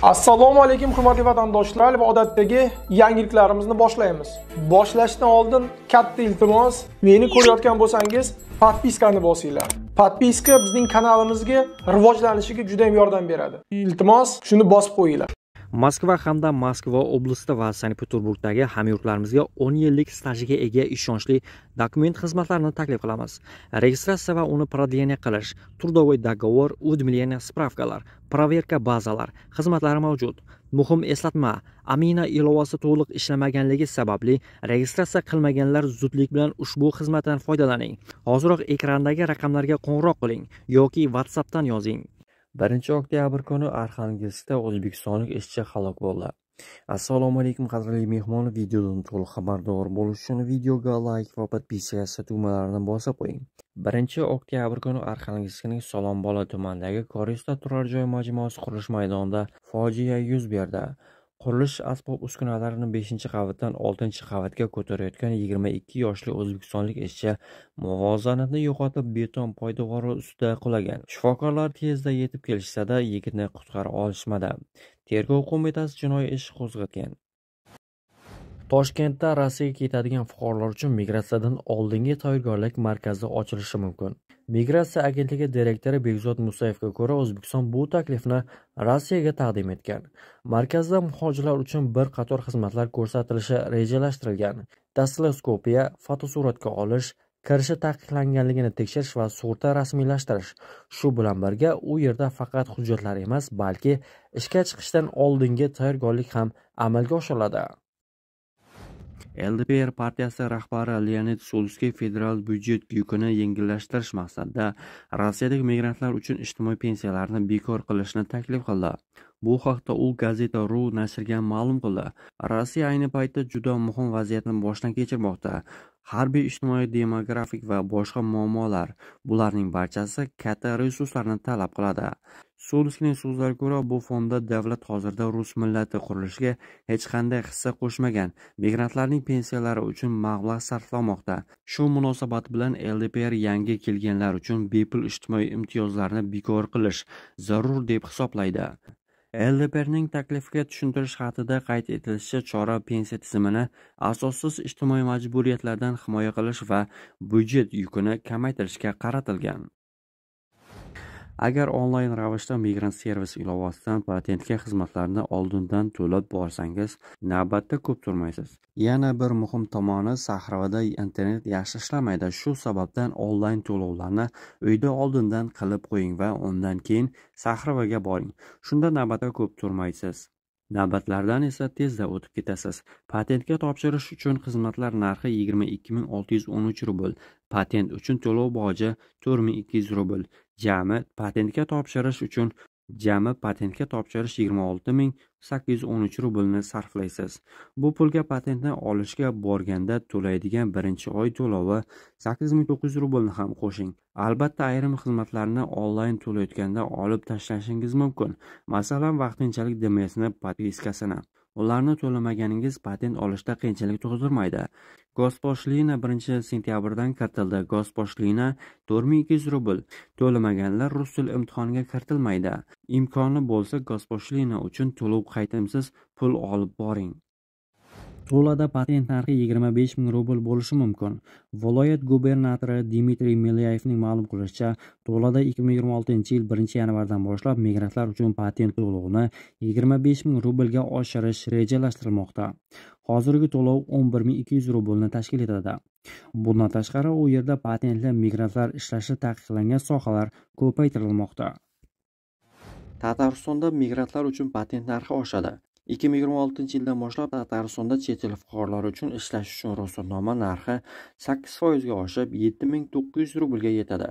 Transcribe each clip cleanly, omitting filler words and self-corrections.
Assalomu alaykum hurmatli vatandoshlar va odatdagi yangiliklarimizni boshlaymiz. Boshlashdan oldin katta iltimos, meni ko'rayotgan bo'lsangiz, подписка ni bosinglar. Подписка bizning kanalimizga rivojlanishiga juda ham yordam beradi. Iltimos, shuni bosib qo'yinglar. Moskva hamda Moskva oblasti va Sankt-Peterburgdagi hamyurtlarimizga 10 yillik stajiga ega ishonchli dokument xizmatlarini taklif qilamiz. Registratsiya va uni продление qilish, трудовой договор, уведомление, справка lar, проверка bazalar xizmatlari mavjud. Muhim eslatma: Amina ilovasi to'liq ishlamaganligi sababli registratsiya qilmaganlar zudlik bilan ushbu xizmatdan foydalaning. Hoziroq ekrandagi raqamlarga qo'ng'iroq qiling yoki WhatsAppdan yozing. 1 oktyabr kuni Arxangelskda o'zbekistonlik ishchi halok bo'ldi. Assalomu alaykum, qadrli mehmon. Videodan to'liq xabardor bo'lish uchun videoga layk va подписаться tugmalarini bosib qo'ying. 1 oktyabr kuni Arxangelskning Solombola tumanidagi Korista turar joy majmuasi qurilish maydonida fojia yuz berdi. Qurilish asbob uskunalarini 5-qavatdan 6-qavatga ko'tarayotgan 22 yoshli o'zbekistonlik ishchi muvozanatni yo'qotib, beton poydevori ustida qulagan. Shifokorlar tezda yetib kelishsa-da, yigitni qutqara olishmadi. Tergov qo'mitasi jinoiy ish qo'zg'atgan. Toshkentda Rossiyaga ketadigan fuqarolar uchun migratsiyadan oldingi tayyorgarlik markazi ochilishi mumkin. Migratsiya agentligi direktori Bekzod Musayevga ko'ra, O'zbekiston bu taklifni Rossiyaga taqdim etgan. Markazda muhojirlar uchun bir qator xizmatlar ko'rsatilishi rejalashtirilgan: daktiloskopiya, fotosuratga olish, kirishi taqiqlanganligini tekshirish va sug'urta rasmiylashtirish. Shu bilan birga, u yerda faqat hujjatlar emas, balki ishga chiqishdan oldingi tayyorgarlik ham amalga oshiriladi. LDPR partiyasi rahbari Leonid Slutskiy federal byudjet yukini yengillashtirish maqsadida Rossiyadagi migrantlar uchun ijtimoiy pensiyalarni bekor qilishni taklif qildi. Bu haqda u Gazeta.ru nashriga ma'lum qildi. Rossiya ayni paytda juda muhim vaziyatni boshdan kechirmoqda. Harbiy, ijtimoiy, demografik va boshqa muammolar. Bularning barchasi katta resurslarni talab qiladi. Slutskiyning so'zlariga ko'ra, bu fonda davlat hozirda rus millati qurilishiga hech qanday hissa qo'shmagan migrantlarning pensiyalari uchun mablag' sarflamoqda. Shu munosabat bilan LDPR yangi kelganlar uchun bepul ijtimoiy imtiyozlarni bekor qilish zarur deb hisoblaydi. LDPRning taklifiga tushuntirish xatida qayd etilishicha, chora pensiya tizimini asossiz ijtimoiy majburiyatlardan himoya qilish va byudjet yukini kamaytirishga qaratilgan. Agar onlayn ravishda Migrant servis ilovasidan patentga xizmatlarni oldindan to'lab borsangiz, navbatda ko'p turmaysiz. Yana bir muhim tomoni, Saxarovoda internet yaxshi ishlamaydi. Shu sababdan onlayn to'lovlarni uyda oldindan qilib qo'ying va undan keyin Saxarovoga boring. Shunda navbatda ko'p turmaysiz. Navbatlardan esa tezda o'tib ketasiz. Patentga topshirish uchun xizmatlar narxi 22 613 rubl. Patent uchun to'lov boji 4200 rubl. Jami patentga topshirish 26 813 rublni sarflaysiz. Bu pulga patentni olishga borganda to'laydigan birinchi oy to'lovi 8900 rublni ham qo'shing. Albatta, ayrim xizmatlarni onlayn to'layotganda olib tashlashingiz mumkin. Masalan, vaqtinchalik DMSni подписка sini. Ularni to'lamaganingiz patent olishda qiyinchilik tug'dirmaydi. Госпошлина 1 sentyabrdan kiritildi. Госпошлина 4200 rubl. To'lamaganlar rus tili imtihoniga kiritilmaydi. Imkoni bo'lsa, госпошлина uchun to'lov qaytimsiz pul olib boring. Tulada patent narxi 25 ming rubl bo'lishi mumkin. Viloyat gubernatori Dmitriy Milyayevning ma'lum qilishicha, Tulada 2026-yil 1-yanvardan boshlab migrantlar uchun patent to'lovini 25 ming rublga oshirish rejalashtirilmoqda. Hozirgi to'lov 11 200 rublni tashkil etadi. Bundan tashqari, u yerda patentli migrantlar ishlashi taqiqlangan sohalar ko'paytirilmoqda. Tataristonda migrantlar uchun patent narxi oshadi. 2026-yildan boshlab Tataristonda chet el fuqarolari uchun ishlash uchun ruxsatnoma narxi 8 foizga oshib, 7900 rublga yetadi.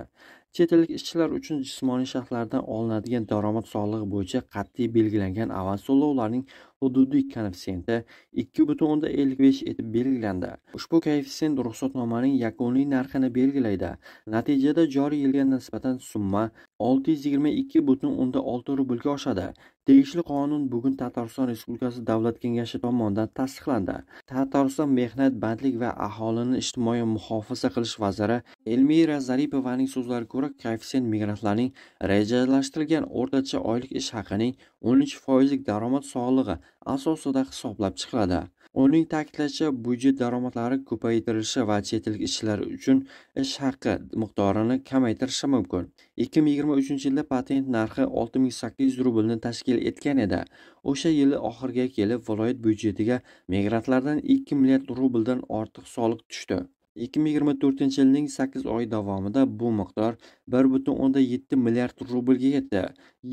Chet ellik ishchilar uchun jismoniy shaxslardan olinadigan daromad solig'i bo'yicha qat'iy belgilangan avans to'lovlarning hududiy koeffitsiyenti 2,55 etib belgilandi. Ushbu koeffitsient ruxsatnomaning yakuniy narxini belgilaydi. Natijada joriy yilga nisbatan summa 622,6 rublga oshadi. Tegishli qonun bugun Tatariston Respublikasi Davlat Kengashi tomonidan tasdiqlandi. Tatariston Mehnat, bandlik va aholini ijtimoiy muhofaza qilish vaziri Elmira Zaripovaning so'zlariga ko'ra, koeffitsient migrantlarning rejalashtirilgan o'rtacha oylik ish haqining 13% daromad solig'i asosida hisoblab chiqiladi. Uning ta'kidlashicha, byudjet daromadlari ko'paytirilishi va chet el ishchilari uchun ish haqi miqdorini kamaytirishi mumkin. 2023-yilda patent narxi 6800 rublni tashkil etgan edi. O'sha yili oxiriga kelib viloyat byudjetiga migrantlardan 2 milliard rubldan ortiq soliq tushdi. 2024-yilning 8 oyi davomida bu miqdor 1,7 milliard rublga yetdi.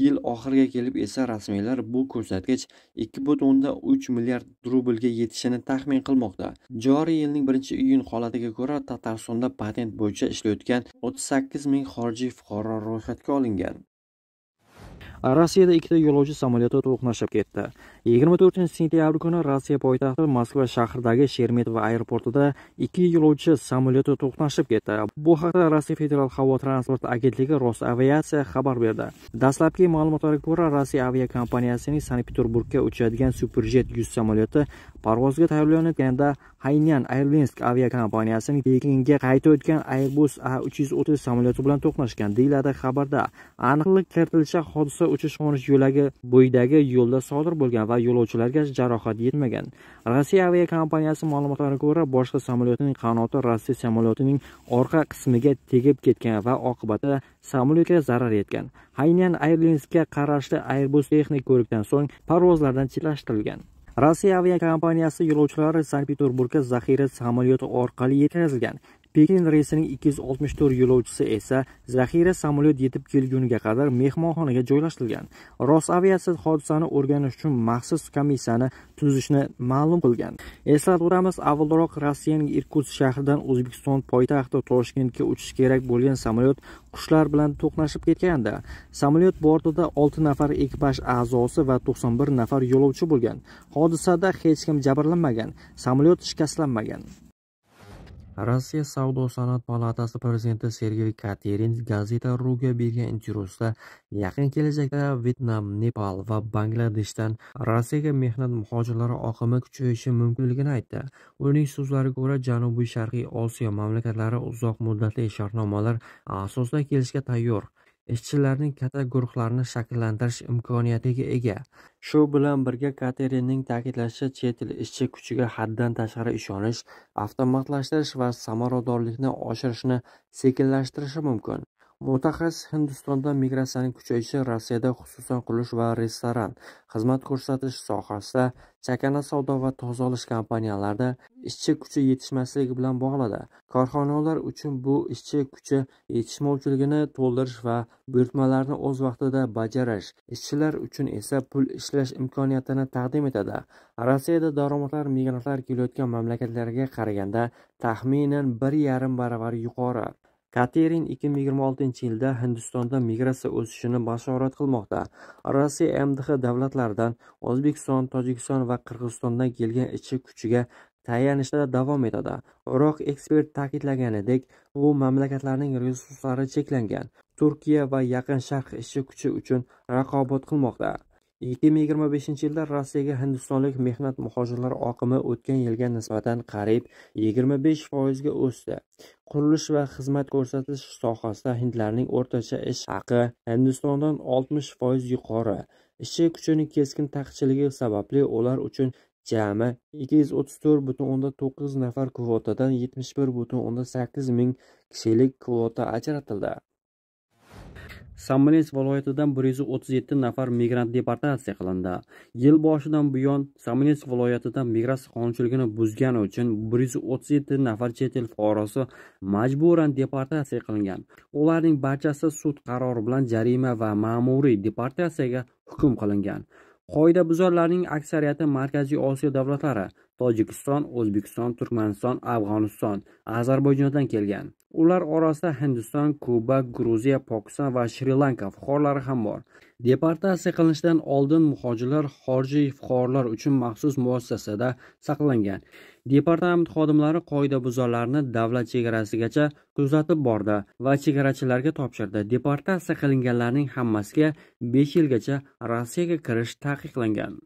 Yil oxiriga kelib esa rasmiylar bu ko'rsatkich 2,3 milliard rublga yetishini taxmin qilmoqda. Joriy yilning 1-iyun holatiga ko'ra, Tataristonda patent bo'yicha ishlayotgan 38 ming xorijiy fuqaro ro'yxatga olingan. Rossiyada ikkita yo'lovchi samolyoti to'qnashib ketdi. 24-sentyabr kuni Rossiya poytaxti Moskva shahridagi Sheremetyevo aeroportida ikki yo'lovchi samolyoti to'qnashib ketdi. Bu haqda Rossiya Federal havo transporti agentligi Rosaviatsiya xabar berdi. Dastlabki ma'lumotlarga ko'ra, Rossiya aviakompaniyasining Sankt-Peterburgga uchadigan Superjet 100 samolyoti parvozga tayyorlanayotganda Hainan Airlines aviakompaniyasining Pekinga qaytayotgan Airbus A330 samolyoti bilan to'qnashgan, deyiladi xabarda. Aniqlik kiritilishicha, hodisa uchish-qo'nish yo'lagi bo'yidagi yo'lda sodir bo'lgan va yo'lovchilarga jarohat yetmagan. Rossiya aviakompaniyasi ma'lumotlariga ko'ra, boshqa samolyotning qanoti Rossiya samolyotining orqa qismiga tegib ketgan va oqibatda samolyotga zarar yetgan. Hainan Airlinesga qarashli Airbus texnik ko'rikdan so'ng parvozlardan chetlashtirilgan. Rossiya aviakompaniyasi yo'lovchilari Sankt-Peterburgga zaxira samolyoti orqali yetkazilgan. Pekin reysining 264 yo'lovchisi esa zaxira samolyot yetib kelguniga qadar mehmonxonaga joylashtirilgan. Rosaviatsiya hodisani o'rganish uchun maxsus komissiyani tuzishni ma'lum qilgan. Eslatib o'tamiz, avvalroq Rossiyaning Irkutsk shahridan O'zbekiston poytaxti Toshkentga uchish kerak bo'lgan samolyot qushlar bilan to'qnashib ketgandi. Samolyot bortida 6 nafar ekipaj a'zosi va 91 nafar yo'lovchi bo'lgan. Hodisada hech kim jabrlanmagan, samolyot shikastlanmagan. Rossiya Savdo-sanoat palatasi prezidenti Sergey Katerin Gazeta.ru'ga bergan intervyusida yaqin kelajakda Vyetnam, Nepal va Bangladeshdan Rossiyaga mehnat muhojirlari oqimi kuchayishi mumkinligini aytdi. Uning so'zlariga ko'ra, Janubiy Sharqiy Osiyo mamlakatlari uzoq muddatli shartnomalar asosida kelishga tayyor ishchilarning katta guruhlarini shakllantirish imkoniyatiga ega. Shu bilan birga Katerinning ta'kidlashicha, chet el ishchi kuchiga haddan tashqari ishonish avtomatlashtirish va samaradorlikni oshirishni sekinlashtirishi mumkin. Mutaxassis Hindistonda migratsiyaning kuchayishi Rossiyada, xususan qurilish va restoran, xizmat ko'rsatish sohasida, chakana savdo va tozalash kompaniyalarida ishchi kuchi yetishmasligi bilan bog'ladi. Korxonalar uchun bu ishchi kuchi yetishmovchiligini to'ldirish va buyurtmalarni o'z vaqtida bajarish, ishchilar uchun esa pul ishlash imkoniyatini taqdim etadi. Rossiyada daromadlar migrantlar kelayotgan mamlakatlarga qaraganda taxminan 1,5 baravar yuqori. Katerin 2026-yilda Hindistonda migratsiya o'sishini bashorat qilmoqda. Rossiya MDH davlatlaridan O'zbekiston, Tojikiston va Qirg'izistondan kelgan ishchi kuchiga tayanishda davom etadi. Biroq ekspert ta'kidlaganidek, bu mamlakatlarning resurslari cheklangan. Turkiya va Yaqin Sharq ishchi kuchi uchun raqobat qilmoqda. 2025-yilda Rossiyaga hindistonlik mehnat muhojirlari oqimi o'tgan yilga nisbatan qariyb 25% ga o'sdi. Qurilish va xizmat ko'rsatish sohasida hindlarning o'rtacha ish haqi Hindistondan 60% yuqori. Ishchi kuchining keskin taqchilligi sababli ular uchun jami 234,9 nafar kvotadan 71,8 ming kishilik kvota ajratildi. Smolensk viloyatidan 137 nafar migrant deportatsiya qilindi. Yil boshidan buyon Smolensk viloyatidan migratsiya qonunchiligini buzgani uchun 137 nafar chet el fuqarosi majburan deportatsiya qilingan. Ularning barchasi sud qarori bilan jarima va ma'muriy deportatsiyaga hukm qilingan. Qoidabuzarlarning aksariyati Markaziy Osiyo davlatlari, Tojikiston, O'zbekiston, Turkmaniston, Afg'oniston, Ozarbayjondan kelgan. Ular orasida Hindiston, Kuba, Gruziya, Pokiston va Shri-Lanka fuqarolari ham bor. Deportatsiya qilinishidan oldin muhojirlar xorijiy fuqarolar uchun maxsus muassasada saqlangan. Departament xodimlari qoidabuzarlarni davlat chegarasigacha kuzatib bordi va chegarachilarga topshirdi. Deportatsiya qilinganlarning hammasiga 5 yilgacha Rossiyaga kirish taqiqlangan.